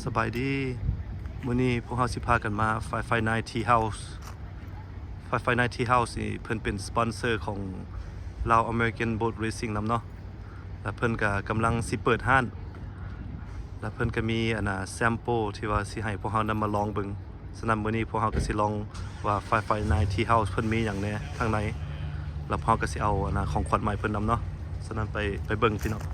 ສະບາຍດີ ມື້ນີ້ພວກເຮົາຊິພາກັນມາ Firefly Night Tea House. Firefly Night Tea House ນີ້ເພິ່ນເປັນສະປອນເຊີຂອງ Lao American Boat Racing ນຳເນາະ ແລະ ເພິ່ນກະກຳລັງຊິເປີດຮ້ານ ແລະ ເພິ່ນກະມີ ອັນນ່າ sample ທີ່ວ່າຊິໃຫ້ພວກເຮົານຳມາລອງເບິ່ງ. ສະນັ້ນ ມື້ນີ້ພວກເຮົາກະຊິລອງວ່າ Firefly Night Tea House ເພິ່ນມີຫຍັງແດ່ທາງໃນ ແລ້ວພວກເຮົາກະຊິເອົາ ອັນນ່າ ຂອງຂວັນມາໃຫ້ເພິ່ນນຳເນາະ. ສະນັ້ນ ໄປ ໄປເບິ່ງພີ່ນ້ອງ.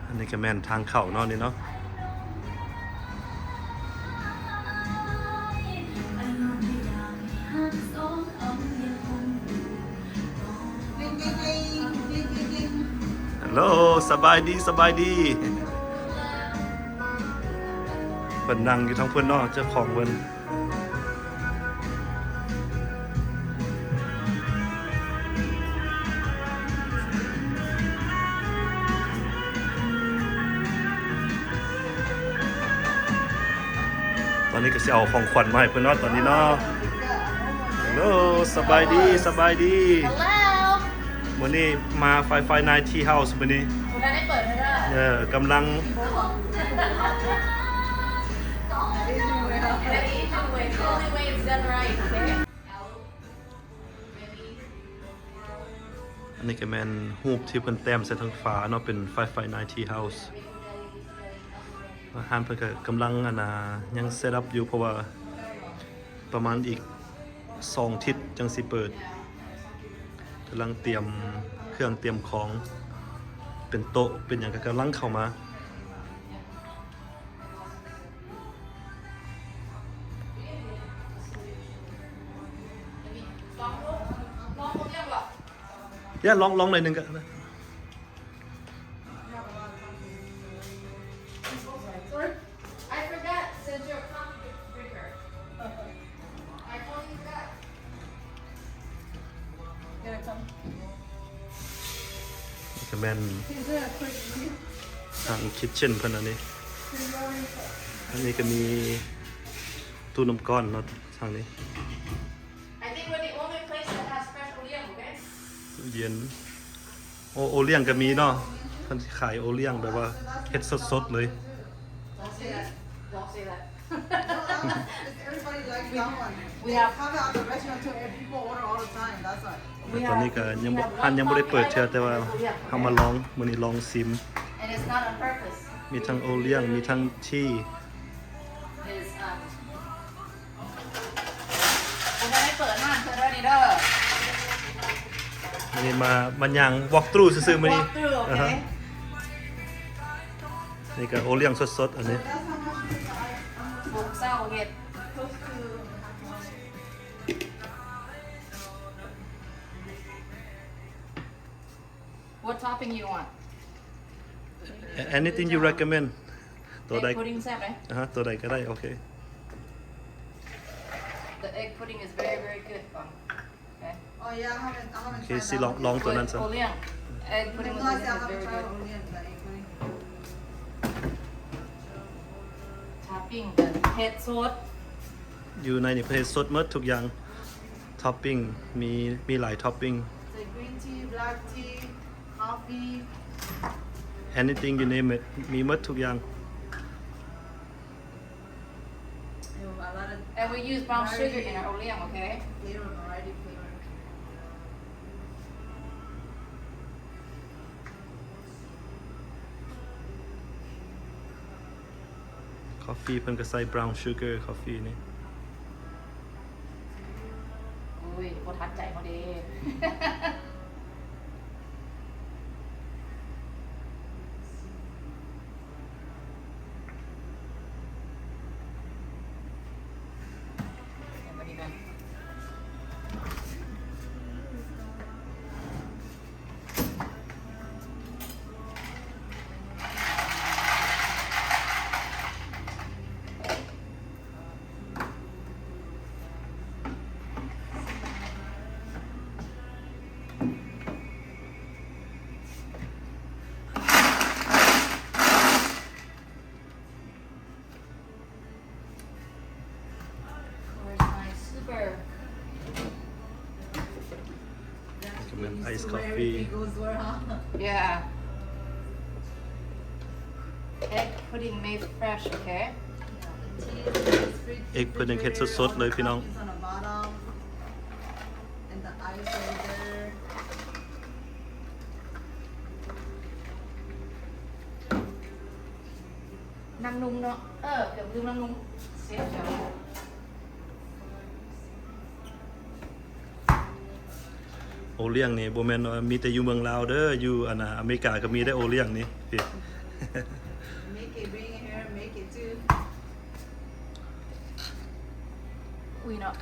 ອັນນີ້ກະແມ່ນທາງເຂົ້າເນາະ ນີ້ເນາະ. ຮັລໂຫຼ ສະບາຍດີ ສະບາຍດີ. ເພິ່ນນັ່ງຢູ່ທາງເພິ່ນເນາະ ເຈົ້າຂອງເພິ່ນ. ຕອນນີ້ກະຊິເອົາຂອງຂວັນມາໃຫ້ເພິ່ນເນາະ ຕອນນີ້ເນາະ. ເຮລໂລ ສະບາຍດີ ສະບາຍດີ. ມື້ນີ້ມາ Firefly Night Tea House ມື້ນີ້ ບໍ່ໄດ້ເປີດເດີ. ເອີ ກຳລັງ ອັນນີ້ກະແມ່ນຮູບທີ່ເພິ່ນແຕ້ມໃສ່ທາງຝາເນາະ ເປັນ Firefly Night Tea House. ຮ້ານເພິ່ນກະກຳລັງ ອັນນ່າ ຍັງ set up ຢູ່ ເພາະວ່າປະມານອີກສອງທິດຈັ່ງຊິເປີດ. ກຳລັງຕຽມເຄື່ອງຕຽມຂອງ ເປັນໂຕະເປັນຫຍັງກະກຳລັງເຂົ້າມາ. ຢ່າ ລອງ ລອງໜ້ອຍໜຶ່ງກະ ກະແມ່ນທາງ kitchen ເພິ່ນອັນນີ້. ອັນນີ້ກະມີຕູ້ນ້ຳກ້ອນເນາະ ທາງນີ້. ຕູ້ເຢັນ. ໂອ ໂອລ້ຽງກະມີເນາະ ເພິ່ນຊິຂາຍໂອລ້ຽງແບບວ່າເຮັດສົດໆເລີຍ. We have, we have, ແຕ່ຕອນນີ້ກະຍັງບໍ່ ຮ້ານຍັງບໍ່ໄດ້ເປີດເທື່ອ ແຕ່ວ່າເຮົາມາລອງ ມື້ນີ້ລອງຊິມ. ມີທັງໂອລ້ຽງ ມີທັງທີ. ບໍ່ໄດ້ເປີດຮ້ານເທື່ອເດີນີ້ເດີ. ມື້ນີ້ມາ ມາຍ່າງ walk through ຊື່ໆ ມື້ນີ້. Walk through ໂອເຄ. ນີ້ກະໂອລ້ຽງສົດໆ ອັນນີ້. ບໍ່ເຊົາເຮັດ. What topping you want? Anything you recommend. ໂຕໃດ egg pudding ແຊບເດ້. ອາຮະ ໂຕໃດກະໄດ້ ໂອເຄ. The egg pudding is very, very good. ໂອເຄ ຊິລອງ ລອງໂຕນັ້ນຊະ. Egg pudding is very good. Topping ເຮັດສົດ. ຢູ່ໃນນີ້ເຮັດສົດໝົດທຸກຢ່າງ. Topping ມີ ມີຫຼາຍ topping. Green tea, black tea, coffee. Anything you name it ມີໝົດທຸກຢ່າງ. And we use brown sugar in our ໂອລ້ຽງ okay? Flavor, variety flavor. ຄອບຟີເພິ່ນກະໃສ່ brown sugar ຄອບຟີນີ້. ໂອ້ຍ ບໍ່ທັນໃຈເຮົາເດ້. Yeah. Egg pudding made fresh, okay? ເອັກເພິ່ນຍັງເຮັດສົດໆເລີຍພີ່ນ້ອງ. ນ້ຳນຸ່ມເນາະ ເອີ ເກືອບລືມນ້ຳນຸ່ມ ເຊຟເຈົ້າ. ໂອລ້ຽງນີ້ບໍ່ແມ່ນວ່າມີແຕ່ຢູ່ເມືອງລາວເດີ ຢູ່ອັນນ່າ ອາເມລິກາກໍມີໄດ໋ໂອລ້ຽງນີ້. Make it, bring it here, make it too. We know.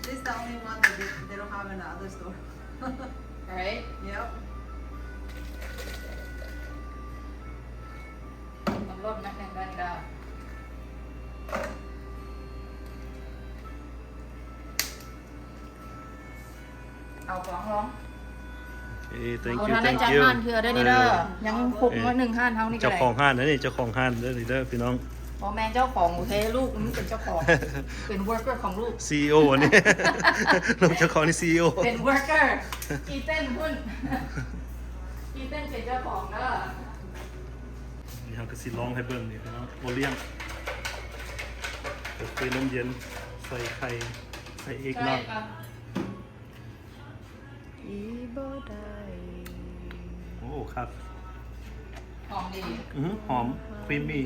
This is the only one that they, they don't have in the other store. Right? Yep. ເອົາຂອງລອງ ເອີ thank you, ບໍ່ທັນໄດ້ຈັດຮ້ານເທື່ອເດີນີ້ເດີ. ເອີ ຍັງຄົບ ເອີ ໜຶ່ງຮ້ານເຮົານີ້ກໍໄດ້. ເຈົ້າຂອງຮ້ານເດີນີ້ ເຈົ້າຂອງຮ້ານເດີນີ້ເດີພີ່ນ້ອງ. ບໍ່ແມ່ນເຈົ້າຂອງ ໂອເຄ ລູກມັນເປັນເຈົ້າຂອງ ເປັນ worker ຂອງລູກ ຊີອີໂອ ອັນນີ້ ລູກເຈົ້າຂອງນີ້ ຊີອີໂອ ເປັນ worker. ອີເຕັນພຸ້ນ ອີເຕັນເປັນເຈົ້າຂອງເດີ. ນີ້ເຮົາກໍຊິລອງໃຫ້ເບິ່ງນີ້ເນາະ ໂອລ້ຽງ ກາເຟນ້ຳເຢັນ ໃສ່ໄຂ່ ໃສ່ເອັກເນາະ. ອີບໍ່ໄດ້ ໂອ້ ຄັກ ຫອມດີ. ອື ຫອມ creamy.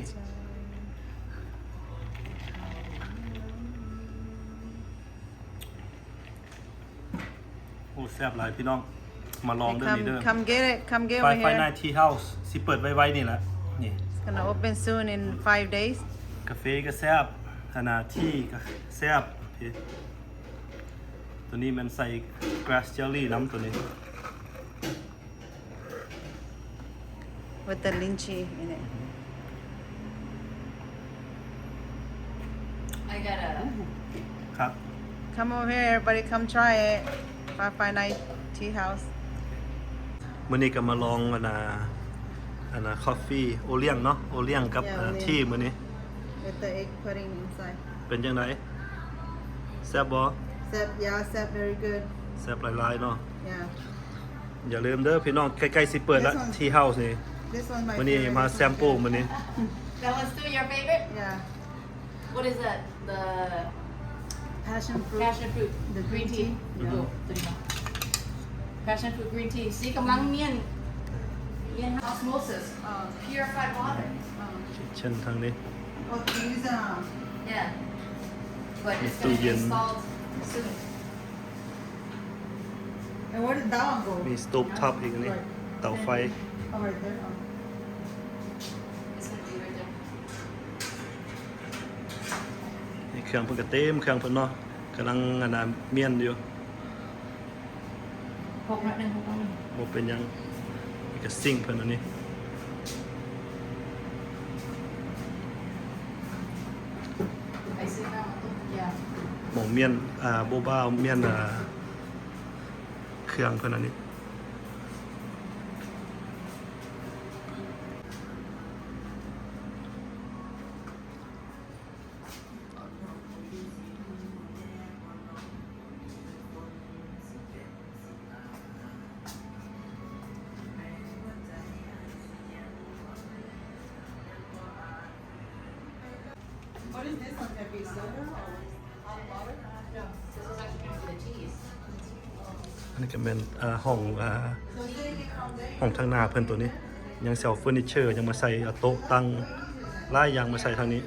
ໂອ້ ແຊບຫຼາຍພີ່ນ້ອງ ມາລອງເດີນີ້ເດີ. Come, come get it, come get over here. Five five nine Tea House ຊິເປີດໄວໆນີ້ແຫຼະ. ນີ້ It's gonna open soon in five days. ກາເຟກໍແຊບ ອັນນ່າ ທີກໍແຊບ. ໂອເຄ ຕົວນີ້ແມ່ນໃສ່ grass jelly ນຳ ຕົວນີ້. With the lychee in it. I got a ຄັບ Come over here, everybody, come try it. Five five nine Tea House. ມື້ນີ້ກໍມາລອງອັນນ່າ ອັນນ່າ coffee ໂອລ້ຽງເນາະ ໂອລ້ຽງກັບ Yeah, ເອີ Oolong. ທີມື້ນີ້. With the egg pudding inside. ເປັນຈັ່ງໃດ? ແຊບບໍ່? ແຊບ yeah, ແຊບ very good. ແຊບຫຼາຍໆເນາະ. Yeah. ຢ່າລືມເດີພີ່ນ້ອງ ໃກ້ໆຊິເປີດລະ This one. Tea House ນີ້. This one my favorite. ມື້ນີ້ມາ sample ມື້ນີ້. That one's still your favorite? Yeah. What is that? The passion fruit. Passion fruit. The green tea. Green tea. ໂອ້ ຕົວນີ້ເນາະ passion fruit green tea ສີກຳລັງມ້ຽນ ມ້ຽນ osmosis. ເອີ purified water. ເອີ ເຊັ່ນທາງນີ້. Oh, these, uh, yeah. But it's gonna be installed soon. And where did that one go? ມີ stove top ອີກນີ້ ເຕົາໄຟ. Oh, right there. Oh. It's gonna be right there. ນີ້ເຄື່ອງເພິ່ນກໍເຕັມເຄື່ອງເພິ່ນເນາະ ກຳລັງອັນນ່າມ້ຽນຢູ່. ຫົກໜ້ອຍໜຶ່ງ ຫົກໜ້ອຍໜຶ່ງ ບໍ່ເປັນຫຍັງ. ນີ້ກໍ sink ເພິ່ນອັນນີ້. ໝ່ອງມ້ຽນ ອ່າ ໂບບາ ມ້ຽນ ອ່າ ເຄື່ອງເພິ່ນອັນນີ້. อันนี้ก็แม่น อ่า ห้อง อ่า ห้องทางหน้าเพิ่นตัวนี้ ยังสิเอาเฟอร์นิเจอร์ยังมาใส่ เอาโต๊ะตั้ง หลายอย่างมาใส่ทางนี้.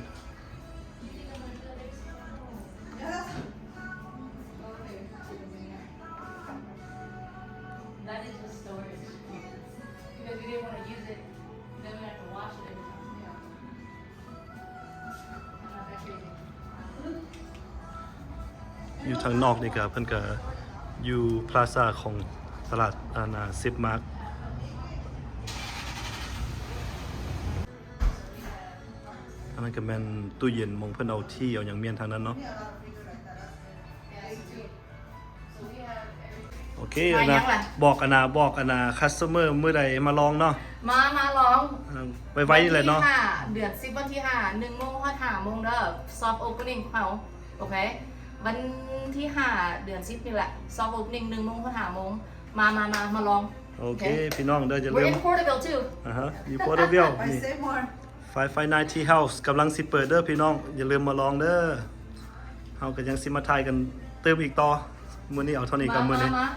That is the storage. Because we didn't wanna use it, then we have to wash it every time. Yeah. อยู่ทางนอกนี่ก็เพิ่นก็อยู่พลาซ่าของตลาด อันน่ะ สิบมาร์ค. อันนั้นก็แม่นตู้เย็นหม่องเพิ่นเอาทีเอาหยังเมียนทางนั้นเนาะ. โอเค มา อันน่ะ ยังล่ะ บอกอันน่ะ บอกอันน่ะ คัสเตอร์เมอร์มื้อใดมาลองเนาะ. มา มาลอง เออ ไวๆนี่แหละเนาะ. วันที่ห้า เดือนสิบ วันที่ห้า หนึ่งโมงฮอดห้าโมงเด้อ ซอฟต์โอเปนนิ่งเฮา โอเค วันที่ห้า เดือนสิบนี่แหละ ซอฟต์โอเปนนิ่ง หนึ่งโมงฮอดห้าโมง ມາມາມາມາລອງ ໂອເຄ ໂອເຄ ພີ່ນ້ອງເດີ ຢ່າລືມ We're in Porterville too. ອ່າຮະ ຢູ່ Porterville ນີ້ Five five nine Tea House ກຳລັງຊິເປີດເດີພີ່ນ້ອງ ຢ່າລືມມາລອງເດີ ເຮົາກໍຍັງຊິມາຖ່າຍກັນຕື່ມອີກຕໍ່ ມື້ນີ້ເອົາເທົ່ານີ້ກ່ອນ ມື້ນີ້ ມາ